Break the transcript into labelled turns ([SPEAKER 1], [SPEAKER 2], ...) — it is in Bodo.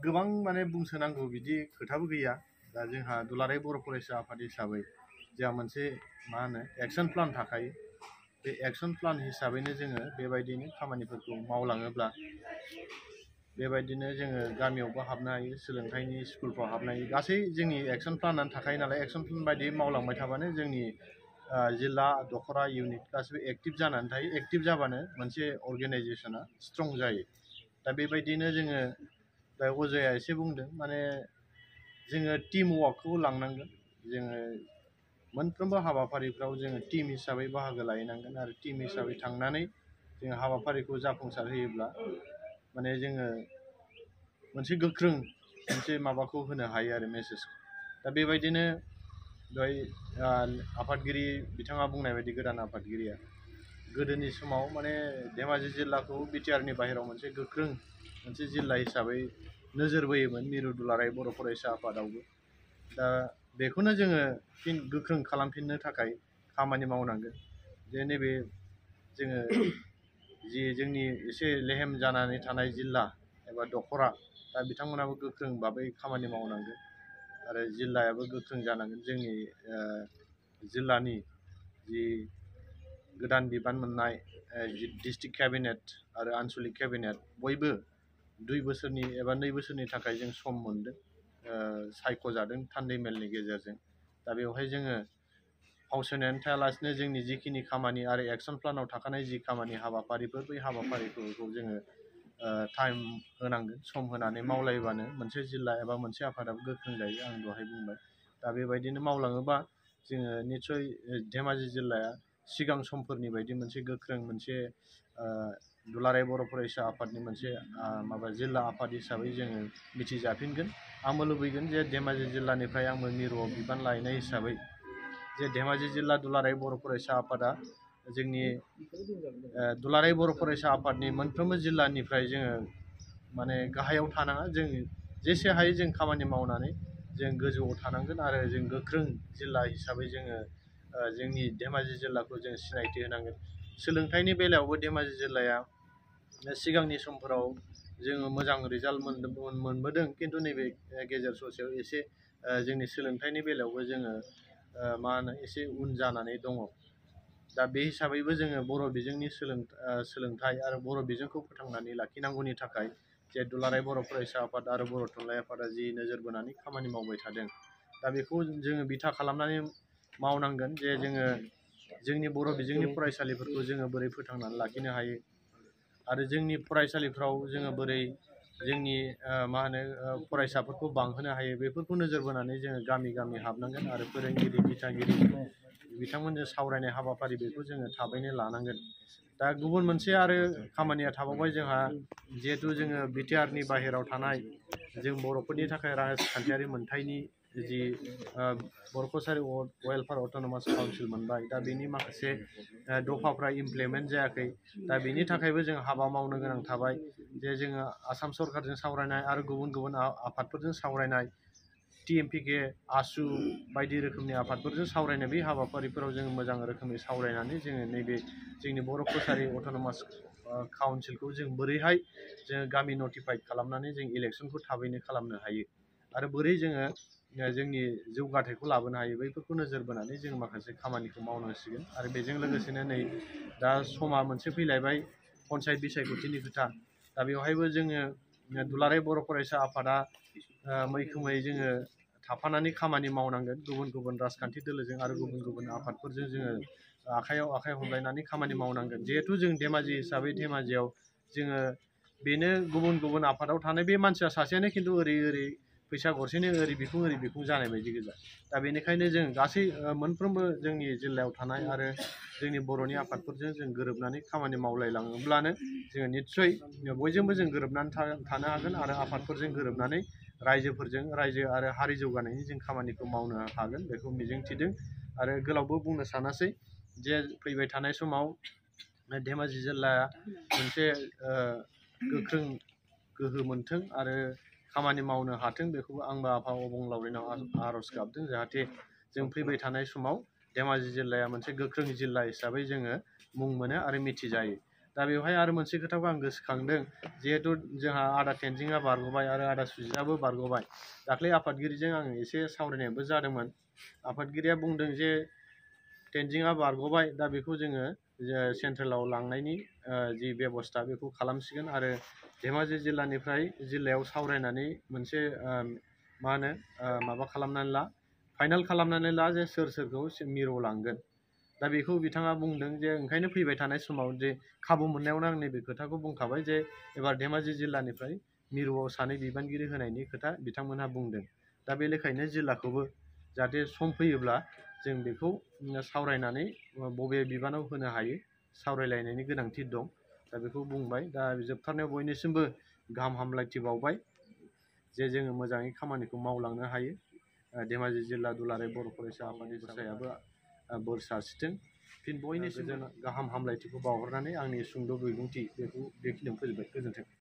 [SPEAKER 1] गोबां माने बुंसोनांगौ बिदि खोथाबो गैया। दा जोंहा दुलाराय बर' फरायसा आफाद हिसाबै जोंहा मोनसे मा होनो एक्सन प्लान थाखायो। बे एक्सन प्लान हिसाबैनो जोङो बेबायदिनो खामानिफोरखौ मावलाङोब्ला बेबायदिनो जोङो गामियावबो हाबनो हायो, सोलोंथाइनि स्कुलफ्राव हाबनो हायो। गासै जोंनि एक्सन प्लानानो थाखायो नालाय, एक्सन प्लान बायदि मावलांबाय थाबानो जोंनि जिल्ला दखरा इउनिट गासिबो एक्टिभ जानानै थायो। एक्टिभ जाबानो मोनसे अर्गेनाइजेसना स्ट्रं जायो। दा बेबायदिनो जोङो दा अजया एसे बुंदों माने जोङो टिम वार्कखौ लांनांगोन। जोङो मोनफ्रोमबो हाबाफारिफ्राव जोङो टिम हिसाबै बाहागो लाहैनांगोन आरो टिम हिसाबै थांनानै जोङो हाबाफारिखौ जाफुंसार होयोब्ला माने जोङो मोनसे गोख्रों मोनसे माबाखौ होनो हायो आरो मेसेजखौ। दा बेबायदिनो दहाय आफादगिरि बिथाङा बुंनाय बायदि गोदान आफादगिरिया गोदोनि समाव माने धेमाजि जिल्लाखौ बिटिआरनि बाहेरायाव मोनसे गोख्रों मोनसे जिल्ला हिसाबै नोजोर बोयोमोन मिरु दुलाराय बर' फरायसा आफादावबो। दा बेखौनो जोङो फिन गोख्रों खालामफिननो थाखाय खामानि मावनांगोन। जे नैबे जोङो जि जोंनि एसे लेहेम जानानै थानाय जिल्ला एबा दखरा, दा बिथांमोनाबो गोख्रों भाबै खामानि मावनांगोन आरो जिल्लायाबो गोख्रों जानांगोन। जोंनि जिल्लानि जि गोदान बिबान मोननाय डिस्ट्रिक्ट केबिनेट आरो आनसलिक केबिनेट बयबो 2 बोसोरनि एबा 2 बोसोरनि थाखाय जों सम मोनदों, सायख'जादों थान्दै मेलनि गेजेरजों। दा बेवहाय जोङो फावसायनानै थायालासिनो जोंनि जिखिनि खामानि आरो एक्सन प्लानाव थाखानाय जि खामानि हाबाफारिफोर, बै हाबाफारिफोरखौ जोङो टाइम होनांगोन, सम होनानै मावलायबानो मोनसे जिल्ला एबा मोनसे आफादाबो गोख्रों जायो। आं दहाय बुंबाय। दा बेबायदिनो मावलाङोबा जोङो निस्सय धेमाजि जिल्लाया सिगां समफोरनि बायदि मोनसे गोख्रों मोनसे दुलाराय बर' फरायसा आफादनि मोनसे माबा जिल्ला आफाद हिसाबै जोङो मिथिजाफिनगोन। आंबो लुबैगोन जे धेमाजि जिल्लानिफ्राय आंबो मिरुआव बिबान लाहैनाय हिसाबै जे धेमाजि जिल्ला दुलाराय बर' फरायसा आफादा जोंनि दुलाराय बर' फरायसा आफादनि मोनफ्रोमबो जिल्लानिफ्राय जोङो माने गाहायाव थानाङा, जों जेसे हायो जों खामानि मावनानै जों गोजौआव थानांगोन आरो जों गोख्रों जिल्ला हिसाबै जोङो जोंनि धेमाजि जिल्लाखौ जों सिनायथि होनांगोन। सोलोंथाइनि बेलायावबो धेमाजि जिल्लाया सिगांनि समफोराव जोङो मोजां रिजाल्ट मोनबोदों, खिन्थु नैबे गेजेर ससेयाव एसे जोंनि सोलोंथाइनि बेलायावबो जोङो मा होनो एसे उन जानानै दङ। दा बे हिसाबैबो जोङो बर' बिजोंनि सोलोंथाइ आरो बर' बिजोंखौ फोथांनानै लाखिनांगौनि थाखाय जे दुलाराय बर' फरायसा आफाद आरो बर' थुनलाइ आफादा जि नोजोर बोनानै खामानि मावबाय थादों, दा बेखौ जोङो बिथा खालामनानै मावनांगोन जे जोङो जोंनि बर' बिजोंनि फरायसालिफोरखौ जोङो बोरै फोथांनानै लाखिनो हायो आरो जोंनि फरायसालिफ्राव जोङो बोरै जोंनि मा होनो फरायसाफोरखौ बांहोनो हायो, बेफोरखौ नोजोर बोनानै जोङो गामि गामि हाबनांगोन आरो फोरोंगिरि दिथागिरि बिथांमोनजों सावरायनाय हाबाफारि बेखौ जोङो थाबैनो लानांगोन। दा गुबुन मोनसे आरो खामानिया थाबावबाय जोंहा, जिहेथु जोङो बिटिआरनि बाहेरायाव थानाय जों बर'फोरनि थाखाय राजखान्थियारि मोनथायनि जि बर' कसारि वेलफेयार अट'नमास काउन्सिल मोनबाय, दा बेनि माखासे दफाफ्रा इमप्लिमेन्ट जायाखै। दा बेनि थाखायबो जों हाबा मावनो गोनां थाबाय जे जोङो आसाम सरकारजों सावरायनाय आरो गुबुन गुबुन आफादफोरजों सावरायनाय, टिएमपिके, आसु बायदि रोखोमनि आफादफोरजों सावरायनाय बे हाबाफारिफोराव जोङो मोजां रोखोमै सावरायनानै जोङो नैबे जोंनि बर' कसारि अट'नमास काउन्सिलखौ जों बोरैहाय जोङो गामि नटिफाइड खालामनानै जों इलेक्सनखौ थाबैनो खालामनो हायो आरो बोरै जोङो जोंनि जौगाथायखौ लाबोनो हायो, बैफोरखौ नोजोर बोनानै जों माखासे खामानिखौ मावनांसिगोन। आरो बेजों लोगोसेनो नै दा समा मोनसे फैलायबाय पन्सायत बिसायख'थिनि खोथा। दा बेवहायबो जोङो दुलाराय बर' फरायसा आफादा मैखोमै जोङो थाफानानै खामानि मावनांगोन। गुबुन गुबुन राजखान्थि दोलोजों आरो गुबुन गुबुन आफादफोरजों जोङो आखायाव आखाइ हमलायनानै खामानि मावनांगोन। जिहेथु जों धेमाजि हिसाबै धेमाजियाव जोङो बेनो गुबुन गुबुन आफादाव थानाय बे मानसिया सासेयानो, खिन्थु ओरै ओरै फैसा गरसेनो ओरै बिखुं जानाय बायदि गोजा। दा बेनिखायनो जों गासै मोनफ्रोमबो जोंनि जिल्लायाव थानाय आरो जोंनि बर'नि आफादफोरजों जों गोरोबनानै खामानि मावलायलाङोब्लानो जोङो निस्सय बयजोंबो जों गोरोबनानै थानो हागोन आरो आफादफोरजों गोरोबनानै रायजोफोरजों रायजो आरो हारि जौगानायनि जों खामानिखौ मावनो हागोन, बेखौ मिजिंथिदों। आरो गोलावबो बुंनो सानासै जे फैबाय थानाय समाव धेमाजि जिल्लाया मोनसे गोख्रों गोहो मोनथों आरो खामानि मावनो हाथों, बेखौबो आंबो आफा अबंलावरिनाव आर'ज गाबदों। जाहाथे जों फैबाय थानाय समाव धेमाजि जिल्लाया मोनसे गोख्रों जिल्ला हिसाबै जोङो मुं मोनो आरो मिथिजायो। दा बेवहाय आरो मोनसे खोथाखौ आं गोसोखांदों, जिहेथु जोंहा आदा टेनजिंआ बारग'बाय आरो आदा सुजितआबो बारग'बाय। दाख्लै आफादगिरिजों आं एसे सावरायनायबो जादोंमोन। आफादगिरिया बुंदों जे टेनजिंआ बारग'बाय, दा बेखौ जोङो सेन्ट्रेलाव लांनायनि जि बेब'स्था बेखौ खालामसिगोन आरो धेमाजि जिल्लानिफ्राय जिल्लायाव सावरायनानै मोनसे माबा खालामनानै ला, फाइनाल खालामनानै ला जे सोर सोरखौ मिरुआव लांगोन। दा बेखौ बिथाङा बुंदों जे ओंखायनो फैबाय थानाय समाव जे खाबु मोननायावनो आं नैबे खोथाखौ बुंखाबाय जे एबार धेमाजि जिल्लानिफ्राय मिरुआव सानै बिबानगिरि होनायनि खोथा बिथांमोनहा बुंदों। दा बे लेखायैनो जिल्लाखौबो जाहाथे सम फैयोब्ला जों बेखौ सावरायनानै बबे बिबानाव होनो हायो सावरायलायनायनि गोनांथि दं। दा बेखौ बुंबाय। दा जोबथारनायाव बयनिसिमबो गाहाम हामलायथि बावबाय जे जोङो मोजाङै खामानिखौ मावलांनो हायो। धेमाजि जिल्ला दुलाराय बर' फरायसा आफादनि गसाइयाबो बोर सारस्रिथों। फिन बयनिसिमबो गाहाम हामलायथिखौ बावहरनानै आंनि सुंद' बिबुंथि बेखिनियाव फोजोबबाय। गोजोन्थों।